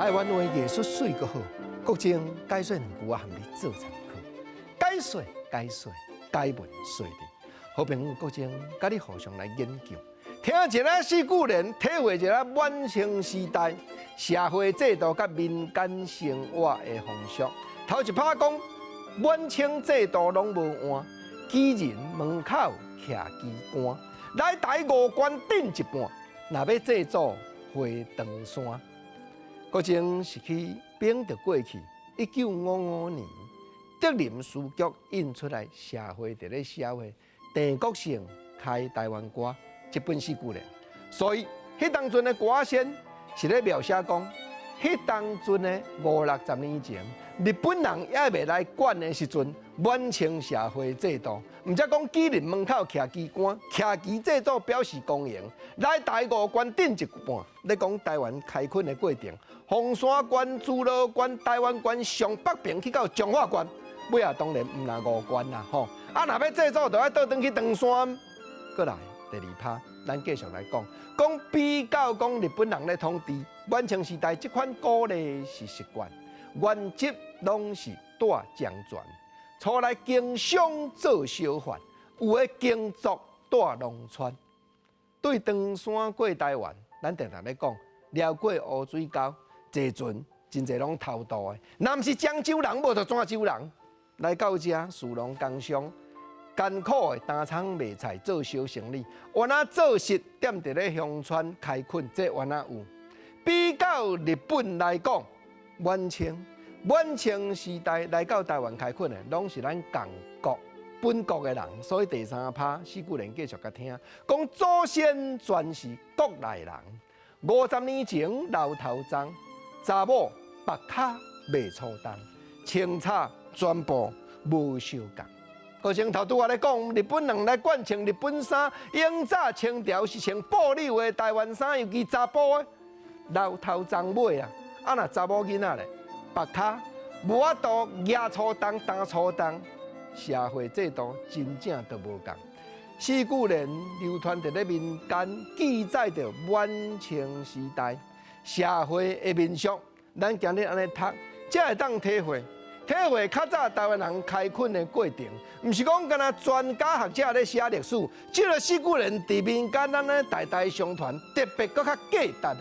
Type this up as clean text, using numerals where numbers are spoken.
台灣話藝術媠閣好，國政解說兩句我含你做參考。解說解說解文說理，好朋友國政佮你互相來研究，聽一下四句聯，體會一下滿清時代社會制度佮民間生活的風俗。頭一拍講滿清制度攏無換，舉人門口徛旗桿，來台五關頂一半，若欲祭祖回長山。國政是去反著過去，1955年，德林書局印出來，社會佇咧寫的鄭國勝開台灣歌這本四句聯，所以彼當陣的歌仙是咧描寫講，彼當陣的五六十年前，日本人猶未來管的時陣，滿清社會制度，毋才講舉人門口徛旗桿，徛旗祭祖表示光榮。來台五關頂一半，咧講台灣開墾的過程，鳳山縣、諸羅縣、台灣縣上北邊去到彰化縣，尾仔當然毋若五關啦吼。啊，若欲祭祖，就愛倒轉去長山。閣來第二拍，咱繼續來講，講比較講日本人咧統治滿清時代，這款鼓勵是習慣，原則攏是帶漳泉，出來經商做小販，有的耕作蹛農村。對長山過台灣，咱定定咧講，掠過烏水溝，坐船真濟攏偷渡的，若毋是漳州人，無就泉州人來到遮士農工商，艱苦的擔倉賣菜做小生意，原來做實踮佇咧鄉村開墾，這原來有。比較日本來講，滿清時代來到台灣開墾的，攏是咱共國本國的人，所以第三拍四句聯繼續共聽，講祖先全是國內人。50年前老頭鬃，查某縛跤袂粗重，清早全部無相仝。國政頭拄仔咧講，日本人來管穿日本衫，永早清朝是穿布紐的台灣衫，尤其查埔的老頭鬃尾啊，啊若查某囡仔咧，縛跤無法度夯粗重擔粗重，社會制度真正都無仝。四句聯流傳佇咧民間，記載著滿清時代社會的民俗。咱今日按呢讀，才會當體會。體會較早台灣人開墾的過程，毋是講干焦專家學者咧寫歷史，這個四句聯佇民間按呢代代相傳，特別閣較價值啊！